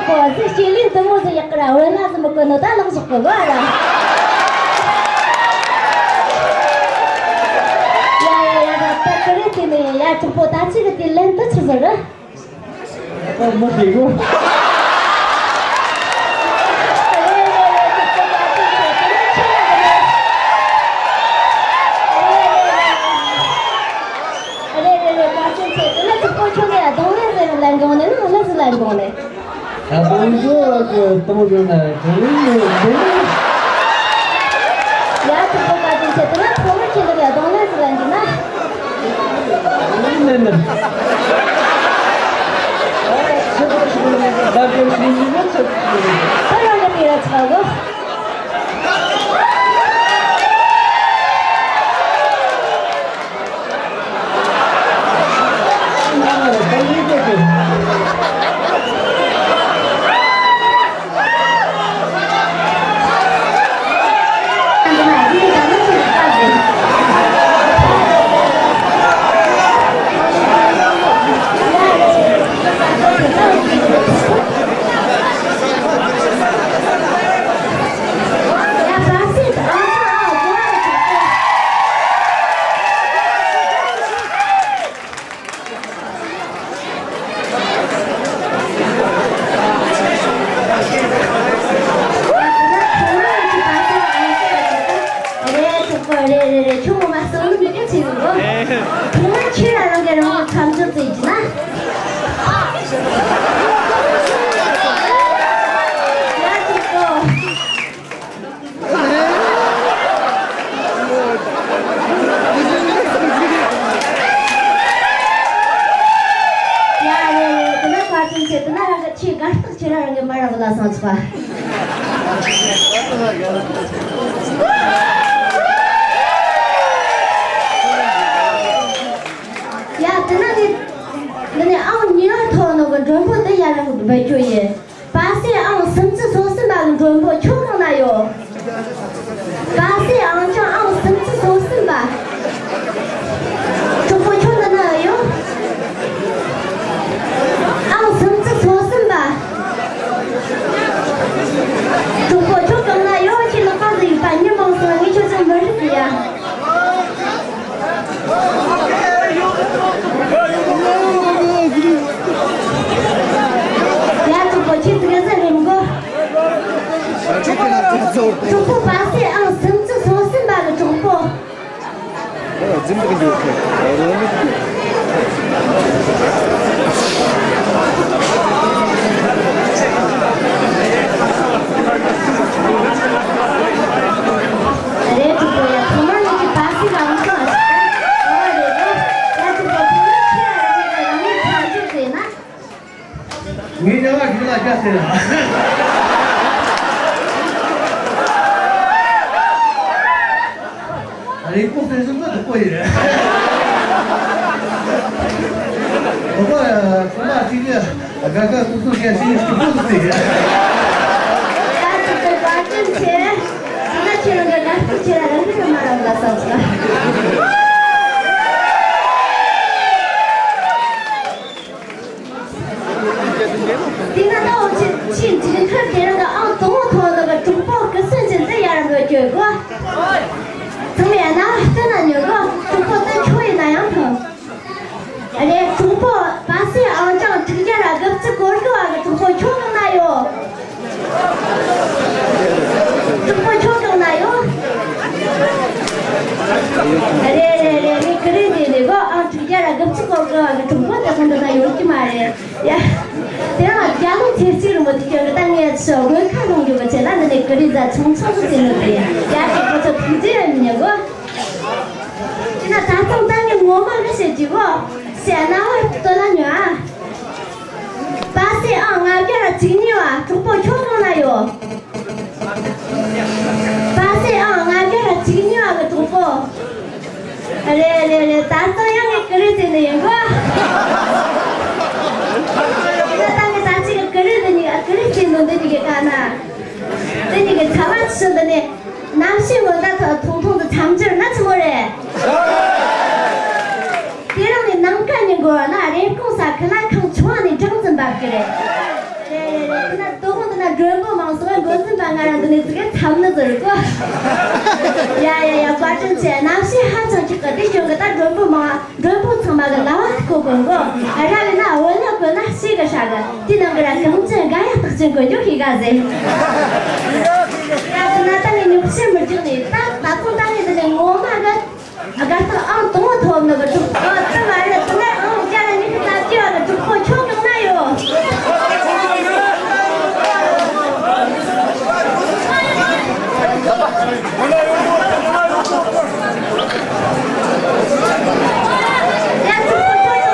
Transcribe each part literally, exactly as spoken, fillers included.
ཨོ་ཟི་སྐྱེས་ལན་དུ་མོ་ཟི་ཡག་གི་ར་བོད་ལ་ཟི་མི་གོ་ནོ་ད་ལག་ཟོག་གི་གོ་ར། ཡ་ཡ་ཡ་ད་ད་ཀི་རེ་ཏི་ནི་ཡ་གྲོགས་པོ་ད་ཅི་གི་དེ་ལན་དུ་ཆི་ཟིག་ར། ད་མི་དེ་གོ། རེ་རེ་རེ་བཀའ་དྲིན་ཆེ། དེ་ལ་གྲོགས་པོ་ཁྱོད་ནས་གདོང་ལེན་ཟེར་ལན་དགོངས་ནས་ནི་ལ་ཟི་ལན་དགོངས་ནས། ད་དུང་ཁྱོད་ཀྱི་གཏོང་རྒྱུ་ན་དེ་རིང་ནས་འདི་ནས། ཡ་ཐུབ་པོ་བཀའ་དྲིན་ཆེ། དེ་ན་ཐོག་མར་ཁྱེད་ལ་ཡ་གདོང་ལེན་ཟེར་ལན་གྱི་ན། ནས་ནས། ད་རང་གི་དེ་ར་ཚ་གོ། རེད། གྲོགས་པོ་རེད་རེད་རེད། ཁྱོད་ངོ་མ་བསམ་བློ་མི་འདྲ་ཆེ་ཟིག་གོ། ཐོག་མར་ཁྱོད་ལ་རང་གིས་རང་ངོ་མཚམས་འཇོག་བྱེད་ཀྱི་ན། ཡ་གྲོགས་པོ། ཡ་རེད་རེད། དེ་ན་བཀའ་དྲིན་ཆེ། དེ་ན་རང་གི་ཆེས་དགའ་རྟགས་ཆེ་ར་རང་གི་མ་ར་བུ་ལ་སོང་ཚུགས་པ། ཡ་དེ་ན་ནི་འདི་ནི་ཨང་གཉིས་པ་ཐོབ་ནོ་གི་མགྲོན་པོ་འདི་ཡ་རང་གི་འབུལ་རྒྱུ་ཡིན། པ་སེ་ཨང་སུམ་ཅུ་སོ་གསུམ་པ་གི་མགྲོན་པོ་ཁྱོད་གང་ན་ཡོད། པ་སེ་ཨང་ཆང་ཨང་སུམ་ཅུ་སོ་གསུམ་པ། གྲོགས་པོ་ཁྱོད་འདི་ན་ཡོད། ཨང་སུམ་ཅུ་སོ་གསུམ་པ། གྲོགས་པོ་ཁྱོད་གང་ན་ཡོད། ཁྱེད་ལག་པ་འདི་ཡོད་པ་ཉི་མ་སོང་ངས་ཁྱོད་ཅང་མི་རིག་ཟེར་ཡ། ཡ་གྲོགས་པོ་ཁྱེད་ཚོ་ག་ས་རེད་མགོ། གྲོགས་པོ་པ་སེ་ཨང་སུམ་ཅུ་སོ་གསུམ་པ་གི་གྲོགས་པོ། རེད་གྲོགས་པོ་ཡ་ཐོག་མར་ངེད་ཀྱི་པ་སེ་ལ་ཨང་ཁ་ཨ་ཞིག་ཨ་རེད་གོ། ཡ་གྲོགས་པོ་ཐོག་མར་ཁྱེད་རང་ངོ་མ་རང་ངོ་མཚམས་འཇོག་བྱས་ན། ངའི་ཉལ་ཁ་ཞིག་ལ་རྒྱ་ཟེར། རིང་པོ་ཟེར་བཞིན་དུ་སྡུག་པོ་ཡིན། ཁོ་པ་ཁོ་མ་གཅིག་ནི་དགའ་དགའ་སྐུ་སྐུ་རྒྱ་ཞིག་སྐྱིད་པོ་ཟེར། ད་ཅིག་ཏུ་བཀའ་དྲིན་ཆེ། ད་ཁྱེད་རང་གི་དགའ་སྐྱིད་ཆེ་ལ་རང་གི་མ་རང་ལ་སོགས་ལ། དེ་ན་ད་འོ་ཆེ་ཆེ་འཇིགས་མཐར་དེ་རིང་གི་ཨང་དང་པོ་ཐོབ་ནོ་གི་གྲོགས་པོ་སྐུ་སྲུང་ཅན་དེ་ཡར་འགྲོ་རྒྱུ་གོ། ཚང་མས་རྣ་བ་གཏད་ན་ཉོན་གོ། གྲོགས་པོ་དེ་ཁྱོད་ཡིན་ན་ཡང་ཐང་། རེད། གྲོགས་པོ་པ་སེ་ཨང་ཅང་དྲུག་བརྒྱ་ར་དགུ་བཅུ་གོ་དགུ་བ་གི་གྲོགས་པོ་ཁྱོད་གང་ན་ཡོད། གྲོགས་པོ་ཁྱོད་གང་ན་ཡོད། རེད་རེད་རེད། ངས་ཀི་རེ་ཟེར་ནས་གོ། ཨང་དྲུག་བརྒྱ་ར་དགུ་བཅུ་གོ་དགུ་བ་གི་གྲོགས་པོ་དེ་ཚོ་འདི་ན་ཡོད་ཀྱི་མ་རེད་ཡ། དེ་རིང་རྒྱ་ལོ་ཚེས་གཅིག་རིང་མོ་དེ་ཁྱོད་ཀྱི་ད་ངས་ཚོ་དགོན་ཁ་ལོང་རྒྱུ་གི་ཆེད་ལ་འདི་ནས་ཀི་རེ་ཟ་ཆུང་ཆུང་ཟེར་ནོ་དེ་ཡ། གྲོགས་པོ་ཚོ་ཐུགས་རྗེ་ཡོད་མི་ཉན་གོ། དེ་ན་ད་ཐོང་ད་ངས་ངོ་མ་མི་བཤད་ཀྱི་གོ། ཟེར་རྣ་བ་གཏད་ན་ཉོན་ཨ། པ་སེ་ཨང་ལྔ་བརྒྱ་ར་བཅུ་གཉིས་བ་གྲོགས་པོ་ཁྱོད་གང་ན་ཡོད། པ་སེ་ཨང་ལྔ་བརྒྱ་ར་བཅུ་གཉིས་བ་གི་གྲོགས་པོ། རེད་རེད་རེད། ད་ལྟ་ཡང་ངས་ཀི་རེ་བྱས་ནས་ཡིན་གོ། ད་ལྟ་ངས་ད་ཅིག་གི་ཀི་རེ་འདི་གཉིས་ཀ་ཀི་རེ་བྱས་ནོ་འདི་གཉིས་ཀའི་ཀ་ན། འདི་གཉིས་ཀའི་ཚ་བ་ཆུ་འདི་ནས་གནམ་གཤིས་ངོ་ད་ཐོག་ཐུང་ཐུང་དུ་མཚམས་སྦྱོར་ན་ཆི་མོ་རེད། དེ་རིང་ནས་ནམ་མཁའ་ཉིན་གོ་ན་རེབ་གོང་ས་ཁུ་ལ་ཁང་ཆུང་བ་ནས་སྦྲང་རྩི་འབབ་ཀྱི་རེད། རེད་རེད་རེད། ན་དོ་དགོང་འདི་ན་མགྲོན་པོ་མང་སོང་བས་འགོ་འཛིན་པ་ང་རང་འདི་ནས་ཙི་གེ་འཚམས་ནི་ཟེར་གོ། ཡ་ཡ་ཡ། བཀའ་དྲིན་ཆེ། གནམ་གཤིས་ཧ་ཅང་འཁྱག་གི། དེ་སྐྱོན་གི་ད་མགྲོན་པོ་མང་། མགྲོན་པོ་ཚང་མ་གི་ལ་བ་ཁོ་གོན་གོ། ཨ་ར་ལས་ན་བོད་ལ་གོན་ན་ཤེས་གི་ཧྲ་གི། དེ་ནང་གི་ར་གངས་ཅན་དགའ་ཡག་རྟགས་ཅན་གོན་རྒྱུ་ཤེས་ག་ཟེར། ཡ་དེ་ན་ད་ངས་ཉོག་བཤད་མི་རྒྱུག་ནས། ད་ད་ཐོང་ད་ངས་འདི་ནས་ངོ་མ་གི། དགའ་ཐག་ཨང་དང་པོ་ཐོབ་ནི་གི་གྲོགས་པོ་དེ་མ་རེད། དེ་ནས་ཨང་བརྒྱ་ལ་ཉི་ཤུ་རྩ་བརྒྱད་བ་གི་གྲོགས་པོ་ཁྱོད་གང་ན་ཡོད། ཡ་གྲོགས་པོ་ཁྱོད་གང་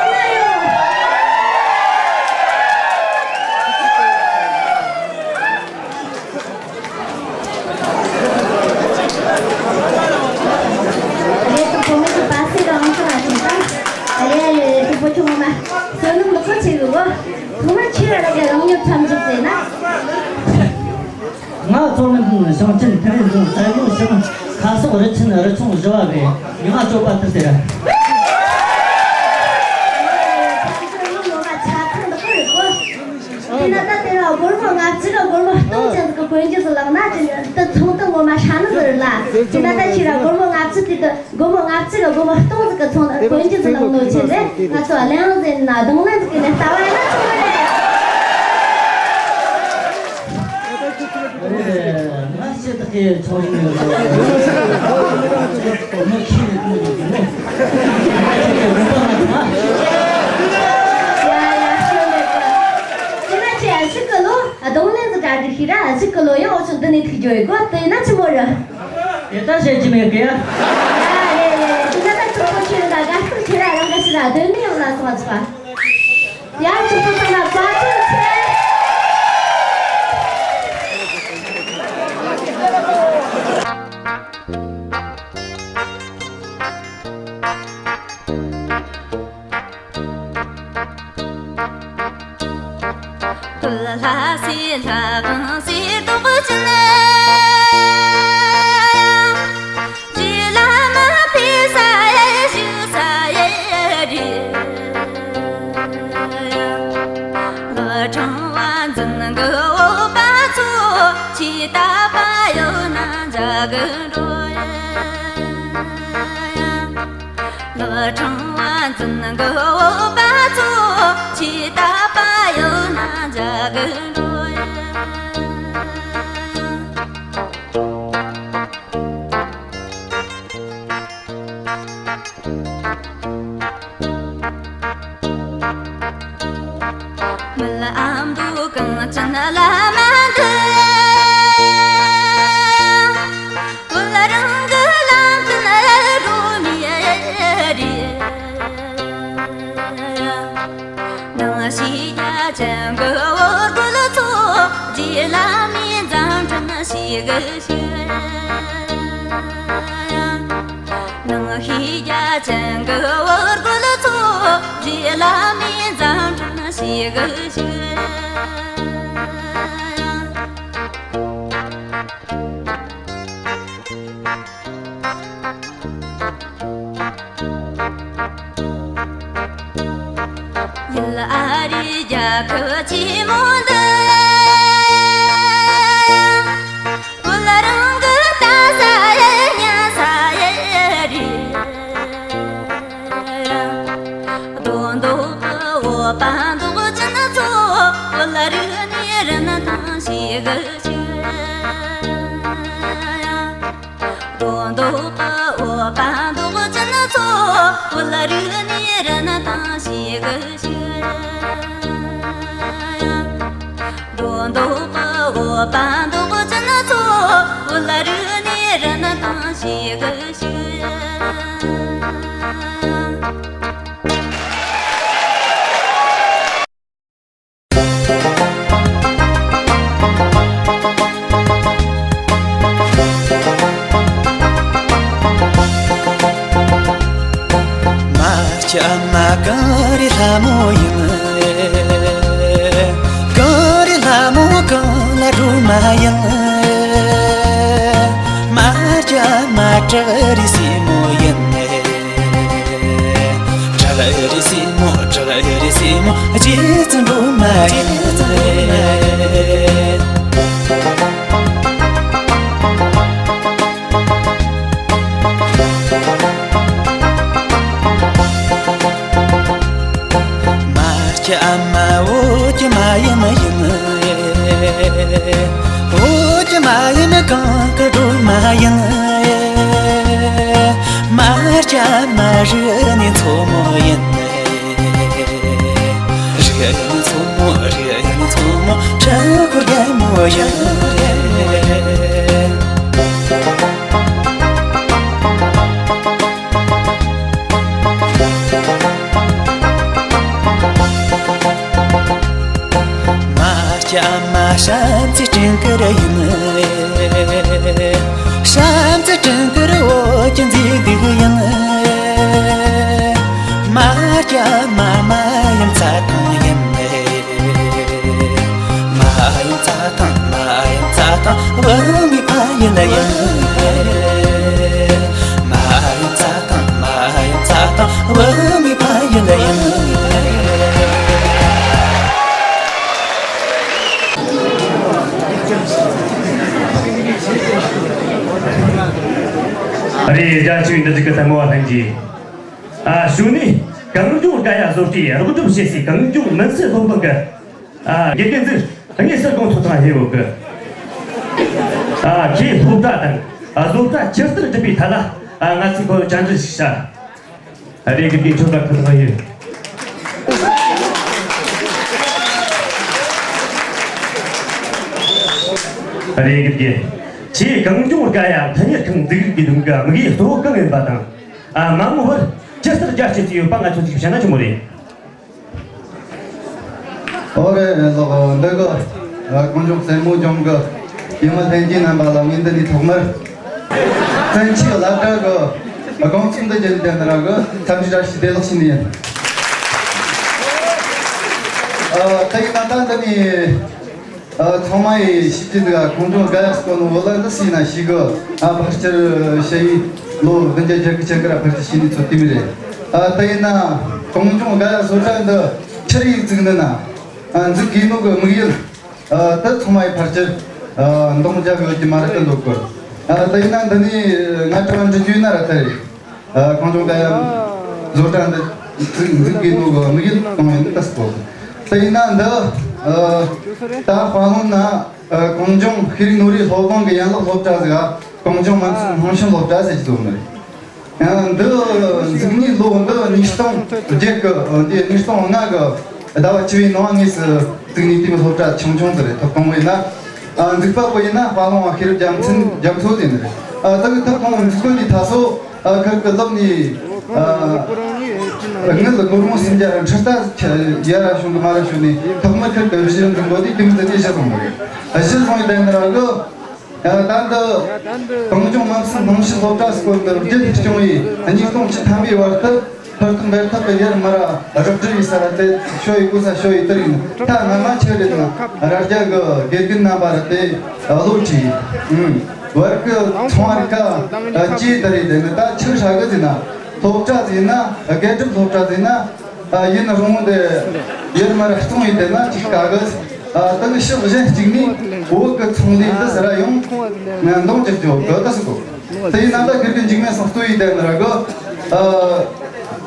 ན་ཡོད། རེད་དོ། བུ་མོ་ཚོ་པ་སེ་རང་ཚོ་ལ་ཞིག་དང་། རེད་རེད་རེད་དོ། བུ་ཆུང་ངོ་མ་བསོད་ནམས་ལོག་པ་ཆེ་གི་གོ། ཐོག་མར་ཁྱེད་རང་གི་རང་ཉིད་མཚམས་འཇོག་ཟེར་ན། ང་གཙོ་མིན་ཞིང་ཆེན་ཐེ་རེ་འབྲོང་རྩེ་མོ་ཞིང་ཁ་སོག་རི་ཆེན་རི་ཆུང་བཞི་བ་གི་ཉི་མ་གཙོ་པ་དེ་ཟེར། དེ་ན་ད་དེ་ལ་སྒོར་མོ་ལྔ་བཅུ་ག་སྒོར་མོ་སྟོང་ཅན་ཟིག་གི་གོན་རྒྱུ་ཟིག་བླངས་ན། དེ་ནི་དེ་ཚོང་དུ་ངོ་མ་ཧྲ་ནི་ཟིག་རེད་ལ། དེ་ན་ད་ཁྱེད་ར་སྒོར་མོ་ལྔ་བཅུ་དེ་དུ་སྒོར་མོ་ལྔ་བཅུ་ག་སྒོར་མོ་སྟོང་ཟིག་གི་ཚོང་དུ་གོན་རྒྱུ་ཟིག་བླངས་ནོ་ཆེ་ཟེར། ང་ཚོ་གླེང་ཟེར་ན་གདོང་ལེན་ཟིག་གི་ནས་ལྟ་བ་ཡིན་ན་ཆོག་གི་རེད། ང་ཞེ་དག་གི་ཚོགས་ཡིན་ཡོད་ཟེར། མི་ཁྱི་རེད་མི་རེད་མི། ཁྱི་རེད་མི་པ་ང་ཚང་། ཡ་ཡ་ཤོད་མེད་གི། དེ་ན་ཁྱེད་ཨ་ཞིག་གི་ལོ། ཨ་གདོང་ལེན་ཟིག་གྲ་སྒྲིག་ཤེས་ར། ཨ་ཞིག་གི་ལོ་ཡང་འོ་ཆུང་འདི་ནས་ཐུག་རྒྱུ་ཡོད་གོ། དེ་ན་ཆི་མོ་རེད། དེ་ལྟར་བཤད་ཀྱི་མེད་གི་ཡ། ཡ་རེད་རེད་རེད། དེ་ན་ད་གྲོགས་པོ་ཁྱེད་རང་ད་དགའ་སྤྲོ་ཆེ་ར། རང་ག་ཞིག་ར་སྡོད་ནི་ཡང་ལ་སོང་ཚོགས། ཡ་གྲོགས་པོ་ཚང་མ་བཀའ་དྲིན་ཆེ། ལྷ་སྲས་ལྷ་གང་སྲས་རྡོ་རྗེ་ན། རྗེ་བླ་མ་ཕེབས་ས་ཡ་བཞུགས་ས་ཡ་རེད། ལི་ཕྲེང་བ་འཛིན་གི་བོད་པ་ཚོ། ཅི་ལྟ་བ་ཡོད་ན་མཇལ་གི་འགྲོ་ཡ། ལི་ཕྲེང་བ་འཛིན་གི་བོད་པ་ཚོ། ཅི་ལྟ་བ་ཡོད་ན་མཇལ་གི་འགྲོ་ཡ། མི་ལ་ཨ་མདོ་གངས་ཅན་བླ་མ་འདི། བོད་རང་གི་ལམ་སྟོན་སྒྲོན་མེ་རེད། ནང་ཤེས་རྒྱ་ཅན་གི་བོད་རྒོད་ཚོ། རྗེ་བླ་མའི་མཛད་འཕྲིན་ཤེས་གི་ཤོད། ནང་ཤེས་རྒྱ་ཅན་གི་བོད་རྒོད་ཚོ། རྗེ་བླ་མའི་མཛད་འཕྲིན་ཤེས་གི་ཤོད། ཡུལ་ཨ་རིའི་རྒྱལ་ཁབ་ཆེན་མོ་འདི། བོད་རང་གི་ལྟ་ས་ཡ་ཉན་ས་ཡ་རེད། རྡོ་མདོག་གི་བོད་པ་མདོག་ཅན་ཚོ། བོད་རིགས་ནས་རིན་ཐང་ཤེས་གི་ཤོད། རྡོ་མདོག་གི་བོད་པ་མདོག་ཅན་ཚོ། བོད་རིགས་ནས་རིན་ཐང་ཤེས་གི་ཤོད། རྡོ་མདོག་གི་བོད་པ་མདོག་ཅན་ཚོ། བོད་རིགས་ནས་རིན་ཐང་ཤེས་གི་ཤོད། མ་སྐྱེས་མ་གངས་རི་ལྷ་མོ་ཡིན། གངས་རི་ལྷ་མོ་གངས་ལ་སྒྲོལ་མ་ཡིན། མ་སྐྱེས་མ་བྲག་རི་སྲས་མོ་ཡིན། བྲག་རི་སྲས་མོ། བྲག་རི་སྲས་མོ། རྗེ་བཙུན་སྒྲོལ་མ་ཡིན། འོ་ཀྱེ་མ་ཡིན་གང་གི་སྒྲོལ་མ་ཡིན། མ་སྐྱེས་མ་རིག་ནི་མཚོ་མོ་ཡིན། རིག་ཡིན་མཚོ་མོ་རིག་ཡིན་མཚོ་མོ་ཁྲ་འཁོར་རྒྱལ་མོ་ཡིན། མ་སྐྱེས་མ་བྱམས་བརྩེའི་སྤྲིན་དཀར་ཡིན། བྱམས་བརྩེའི་སྤྲིན་དཀར་འོད་ཀྱི་མཛེས་སྡུག་ཡིན། མ་སྐྱེས་མ་མ་ཡིན་རྩྭ་ཐང་ཡིན། མ་ཡིན་རྩྭ་ཐང་མ་ཡིན་རྩྭ་ཐང་བུད་མེད་ཕ་ཡུལ་ཡིན། མ་ཡིན་རྩྭ་ཐང་མ་ཡིན་རྩྭ་ཐང་བུད་མེད་ཕ་ཡུལ་ཡིན། རེད། རྒྱ་ཆེ་བའི་འདི་ཅིག་གི་ཐལ་མོ་བ་ལྷན་རྒྱས། ཨ་གཞུག་ནས་གངས་ལྗོངས་དགའ་ཡ་བཟོ་གྲྭའི་རོགས་སྒྲུབ་བྱེད་སའི་གངས་ལྗོངས་མུན་སེལ་སློབ་གླིང་གི་ཨ་དགེ་རྒན་ཚོས་དངོས་སུ་དགོངས་ཚོགས་དང་ཧེ་ཡོད་གི། ཨ་ཁྱེད་སློབ་གྲྭ་དང་ཨ་བཟོ་གྲྭ་ཇི་ལྟར་བསྒྲུབ་པའི་ཐད་ལ་ཨ་ང་ཚོས་ཁོ་བཅར་འདྲི་ཞིག་བྱ། ཨ་རེད། དགེ་རྒན་ཁྱོད་ལ་ཁ་ཐག་ཡོད། ཨ་རེད། དགེ་རྒན་ཁྱེད་གངས་ལྗོངས་དགའ་ཡ་མཐུན་གཉེར་ཁང་འཛུགས་རིགས་ཀྱི་དོན་གྱི་དམིགས་ཡུལ་གཙོ་བོ་གང་ཡིན་པ་དང་། ཨ་མ་འོངས་བར་ཇི་ལྟར་རྒྱ་སྐྱེད་ཀྱི་ཡོད་པ་ང་ཚོ་ཅིག་བཤད་ན་ཆི་མོ་རེད། ཨོ་རེད་རེད་ལགས། འདི་གི་ཨ་གངས་ལྗོངས་སྲས་མོ་ལྗོངས་ཀྱི་ཡུལ་མི་ལྷན་རྒྱས་རྣམ་པ་ལ་ངས་འདི་ནས་ཐོག་མར་བཙན་ཆོས་སློབ་གྲྭ་གི་དགོང་ཚོགས་འདི་བརྒྱུད་དེ་འདི་ར་གི་འཚམས་འདྲི་བཀྲ་ཤིས་བདེ་ལེགས་ཞུ་ནི་ཡིན། ཨ་དེ་ཡིན་ན་ད་འདི་ནས། ཨ་ཚང་མ་ཡིས་ཤེས་ཀྱི་འདུག་ཨ་གངས་ལྗོངས་དགའ་ཡ་སྐོར་ནི་འོ་ལ་འདི་སྲིད་ན་ཤེས་གི། ཨ་ཕལ་ཆེར་ཞ་ཡིས་ལོ་བདུན་བརྒྱ་བརྒྱད་ཅུ་གྱ་གཅིག་ར་ཕལ་ཆེར་ཤེས་ནི་ཚོ་དེ་མི་རེད། ཨ་དེ་ཡིན་ན་གངས་ལྗོངས་དགའ་ཡ་བཟོ་གྲྭ་འདི་ཆི་རིགས་བཙུགས་ནི་ན། ཨ་འཛུགས་དགོས་ནོ་གི་དམིགས་ཡུལ་ཨ་དེ་ཚང་མ་ཡིས་ཕལ་ཆེར་ཨ་འདང་རྒྱབ་ཡོད་ཀྱི་མ་རེད་དུ་འདོད་གི། ཨ་དེ་ཡིན་ན་འདི་ནས་ང་དྲི་བ་འདྲི་རྒྱུ་ཡིན་ན་ར་ད་རེད། ཨ་གངས་ལྗོངས་དགའ་ཡ་བཟོ་གྲྭ་འདི་འཛུགས་འཛུགས་དགོས་ནོ་གི་དམིགས་ཡུལ་གང་ཡིན་ད་སྐོར། དེ་ཡིན་ན་འདི་ཨ་ད་དཔེ་ལོང་ན་ཨ་གངས་ལྗོངས་ཤེས་རིག་ནོར་བུའི་སློབ་གླིང་གི་ཡན་ལག་སློབ་གྲྭ་ཟིག་ཨ་གངས་ལྗོངས་མ་མཐུན་སྣང་ཞེན་སློབ་གྲྭ་ཟེར་གྱི་འདུག་ནི་རེད། ཡང་འདི་འཛུགས་ནི་ལོ་འདི་ཉིས་སྟོང་བརྒྱད་གི་འདི་ཉིས་སྟོང་ལྔ་གི་ཟླ་བ་བཅུ་བའི་ནང་དངོས་སུ་བཙུགས་ནས་དེ་མི་སློབ་གྲྭ་ཆུང་ཆུང་ཟིག་རེད། ཐོབ་ཐང་བས་ན་ཨ་འཛུགས་པ་པོ་ཡིན་ན་དཔེ་ལོང་བ་ཤེས་རབ་རྒྱལ་མཚན་རྒྱ་མཚོ་ཟེར་ནི་རེད། ཨ་ད་གི་ཐོབ་ཐང་འཛུགས་སྐོར་གྱི་ད་སོ་ཨ་ཁར་གི་སློབ་ནི་ཨ་དངུལ་ལ་ལོ་རིམ་སུམ་བརྒྱ་ར་ཁྲི་ལྟར་ཡར་ར་བྱུང་གི་མར་ར་བྱུང་ནས་ཐོག་མར་ཁར་གི་རི་བཞི་འཛུགས་འགོ་དེ་དེ་མི་ཟེར་ནས་བཤད་སོང་གི་རེད། གཞི་བཟུང་ཡི་དེ་འདི་ར་གི་ཡང་ད་འདི་གངས་ལྗོངས་མ་མཐུན་སྣང་ཞེན་སློབ་གྲྭ་སྐོར་འདི་རྒྱུན་སྐྱོང་བའི་ཉིས་སྟོང་བཅུ་ཐམ་པའི་བར་དུ་ཧུར་ཐག་འབད་ཐག་གི་ཡར་མར་ར་རོགས་སྒྲིལ་ཡི་ས་ར་དེ་ཤོ་ཡི་ཀུ་ས་ཤོ་ཡི་དེ་རིང་ཐ་ང་མ་ཆེ་རེད་ན་ར་རྒྱ་གི་དགེ་རྒན་རྣམ་པ་ར་དེ་བློ་ཁྲིད་ཡི་བར་གི་ཚོང་བར་ཀ་ཅི་དེ་རེད། དེ་ནི་ད་ཆི་ཧྲ་གི་ཟེར་ན་སློབ་གྲྭ་ཟེར་ན་དགེ་སྒྲུབ་སློབ་གྲྭ་ཟེར་ན། ཨ་ཡིན་རུང་དེ་ཡར་མར་ར་བཙོང་ཡི་དེ་ན་ཅིག་དཀའ་གི། ཨ་ད་ནི་ཕྱོགས་གཞན་གཅིག་ནས་བོད་ཀྱི་ཚོང་ལས་འདི་ཟེར་ར་ཡོང་ང་འདང་རྒྱག་རྒྱུ་གི་ད་སུ་གོ། དེ་ཡིན་ན་ད་དགེ་རྒན་འཇིགས་མེད་སང་ལྟོས་ཡི་དེ་ན་ར་གི། ཨ་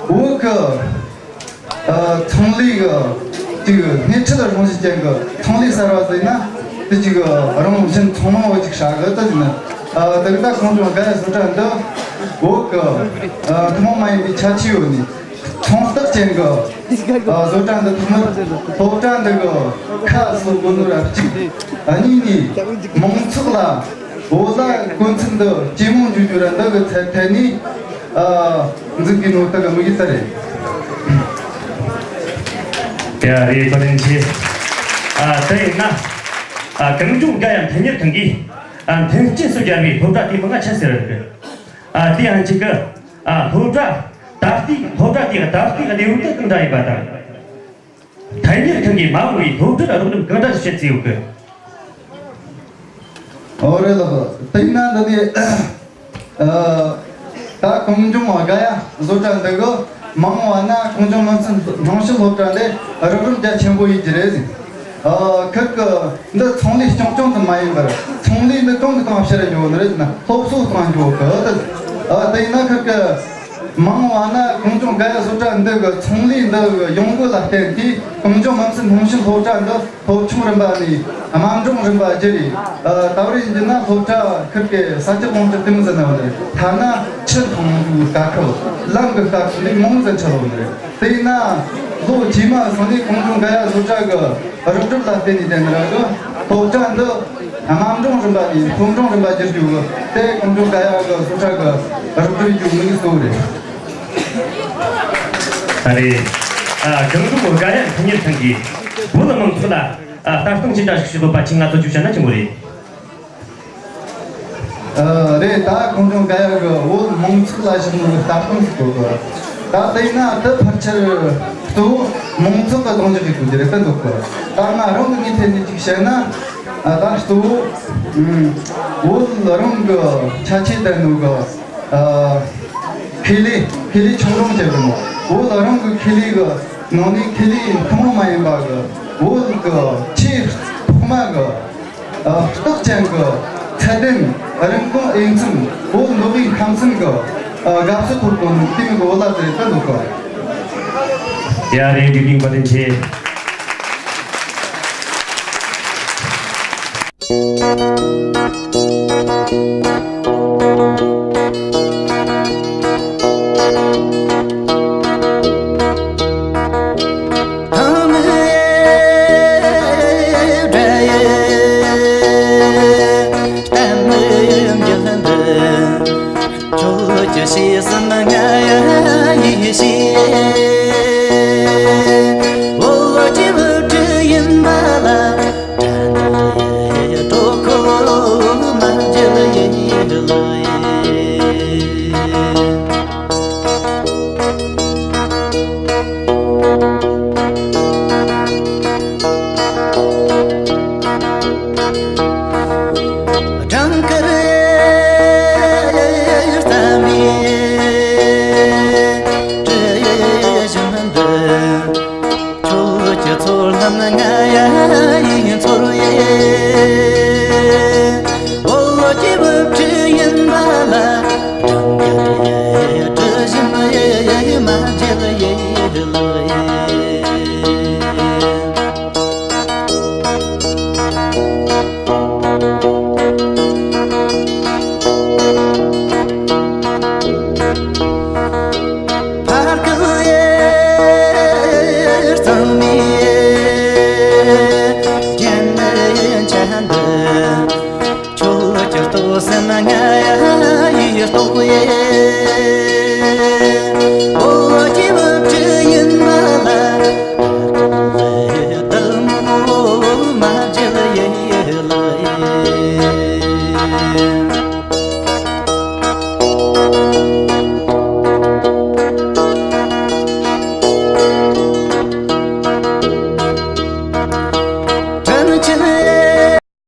བོད་ཀྱི་ཨ་ཚོང་ལས་ཀྱི་ཅིག་སྣེ་ཁྲིད་རང་བཞིན་ཅན་གྱི་ཚོང་ལས་གསར་བ་ཟེར་ན་དེ་ཅིག་རང་བཞིན་ཚང་མ་བོ་ཅིག་ཧྲ་གི་ད་ཟེར་ན། ཨ་དེ་གི་ད་གངས་ལྗོངས་དགའ་ཡ་བཟོ་གྲྭ་འདི་བོད་ཀྱི་ཨ་ཐུན་མོང་མ་ཡིན་པའི་ཁྱད་ཆོས་ཡོད་ནི། ཚོང་རྟགས་ཅན་གྱི་ཨ་བཟོ་གྲྭ་འདི་ཐོག་མར་སློབ་གྲྭ་འདི་གི་ཁ་གསོ་དགོས་ནོ་ར་གཅིག་ཨ་གཉིས་ནི་མང་ཚོགས་ལ་བོད་ལྭ་གོན་ཚུལ་འདི་ཇེ་མང་འགྱུར་རྒྱུ་ར་འདི་གི་ཐད་ཐད་ནས་ཨ་འཛུགས་དགོས་ནོ་ད་གི་དམིགས་ཡུལ་ད་རེད། ཡ་རེད། བཀའ་དྲིན་ཆེ། ཨ་དེ་ཡིན་ན་ཨ་གངས་ལྗོངས་དགའ་ཡ་མཐུན་གཉེར་ཁང་གིས་ཨ་མཐུན་རྐྱེན་སུ་སྦྱར་བའི་སློབ་གྲྭ་དེ་མི་ང་ཆ་ཟེར་ར་གི། ཨ་དེ་ཡང་གཅིག་གི། ཨ་སློབ་གྲྭ་ད་ལྟའི་སློབ་གྲྭ་དེའི་ད་ལྟའི་གནས་བབ་དེ་གང་འདྲ་ཡིན་པ་དང་། མཐུན་གཉེར་ཁང་གིས་མ་འོངས་པའི་སློབ་གྲྭར་རོགས་རམ་གང་འདྲ་བྱེད་རྩིས་ཡོད་གི། ཨོ་རེད་ལགས། དེ་ཡིན་ན་འདི་ནས་ཨ་ད་གངས་ལྗོངས་དགའ་ཡ་བཟོ་གྲྭ་འདི་གི་མ་འོངས་པ་ན་གངས་ལྗོངས་མ་མཐུན་སྣང་ཞེན་སློབ་གྲྭ་འདི་རོགས་རམ་རྒྱ་ཆེན་པོ་ཡིན་གྱི་རེད་ཟེར། ཨ་ཁིར་གི་འདི་ཚོང་ལས་རྐྱང་རྐྱང་ཙམ་མ་ཡིན་པར་ཚོང་ལས་འདི་གང་གི་སྟེང་ཕྱིར་འགྱོ་ནི་རེད་ན་སློབ་གསོ་སྟེང་འགྱོ་གི་ད། ཨ་དེ་ཡིན་ན་ཁིར་གི་མང་བ་ན་གངས་ལྗོངས་དགའ་ཡ་བཟོ་གྲྭ་འདི་གི་ཚོང་ལས་འདི་གི་ཡོང་སྒོ་ལ་བརྟེན་ཏེ་གངས་ལྗོངས་མ་མཐུན་སྣང་ཞེན་སློབ་གྲྭ་འདི་སློབ་ཆུང་རིམ་པ་ནས་ དམའ་འབྲིང་རིམ་པ་བརྒྱུད་རེད། ཨ། ད་བར་ཡིན་རྒྱུ་ན་སློབ་གྲྭ་ཁུལ་གྱི་ས་སྐྱ་གོང་ཆེན་དེ་མོ་ཟེར་ན་ཡོད་རེད། ཐ་ན་ཆུ་འཐུང་རྒྱུའི་དཀའ་ཁག་ལམ་གྱི་དཀའ་ཁག་འདི་མང་ཟིག་འཕྲད་ཡོད་རེད། དེས་ན་ལོ་རྗེས་མ་སོང་ནས་གངས་ལྗོངས་དགའ་ཡག་བཟོ་གྲྭ་གི་རོགས་སྒྲུབ་ལ་བརྟེན་ནས་བསྡད་ནི་ར་གི་སློབ་གྲྭ་འདི་དམའ་འབྲིང་རིམ་པ་ནས་མཐོ་འབྲིང་རིམ་པ་བསྒྱུར་རྒྱུ་གི་དེ་གངས་ལྗོངས་དགའ་ཡག་གི་བཟོ་གྲྭ་གི་རོགས་སྒྲུབ་རྒྱུ་དམིགས་ཡུལ་གཙོ་བོ་རེད། ད་རེས། ཨ། གངས་ལྗོངས་དགའ་ཡག་ཐོན་ཉེར་ཚང་གིས་བོད་དམངས་ཚོགས་ལ། ཨ། ལྟ་སྟངས་ཅི་འདྲ་ཞིག་བྱེད་དགོས་པ་ཁྱེད་ང་ཚོ་ཅིག་བཤད་ན་ཆེན་པོ་རེད། ཨ། རེད། ད་གངས་ལྗོངས་དགའ་ཡག་གི་བོད་མང་ཚོགས་ལ་བཞག་ནོ་གི་ལྟ་སྟངས་ཟིག་དགོས་གི། ད་དེས་ན་དེ་ཕལ་ཆེར་གཙོ་བོ་མང་ཚོགས་གི་ལྡང་འཇགས་ཡེད་དགོས་རྒྱུ་རེད་པས་འདོད་གི། ད་ང་རང་གི་ངོས་ཐད་ནས་ཅིག་བཤད་ན། ཨ། ད་གཙོ་བོ་ཨ། བོད་རང་གི་ཆ་ཆས་ལྡན་ནོ་གི། ཨ། ཁེ་ལས། ཁེ་ལས་ཆུང་ཆུང་བྱས་པའི་ནང་བོད་རང་གི་ཁེ་ལས་གི་ནང་ནས་ཁེ་ལས་ཐུན་མོང་མ་ཡིན་པ་གི་བོད་གི་ཆེས་ཐོག་མ་གི། ཨ། རྟགས་ཅན་གི་ཚད་ལྡན་རིན་གོང་དབྱེ་མཚམས། བོད་མདོ་དབུས་ཁམས་གསུམ་གི། ཨ། དགའ་བསུ་ཐོབ་གོ་ནོ་དེ་མོ་གི་བོད་ལྭ་དེ་རེད་པས་འདོད་གི། ཡ། རེད། བདེ་སྐྱིད་བཀའ་དྲིན་ཆེ།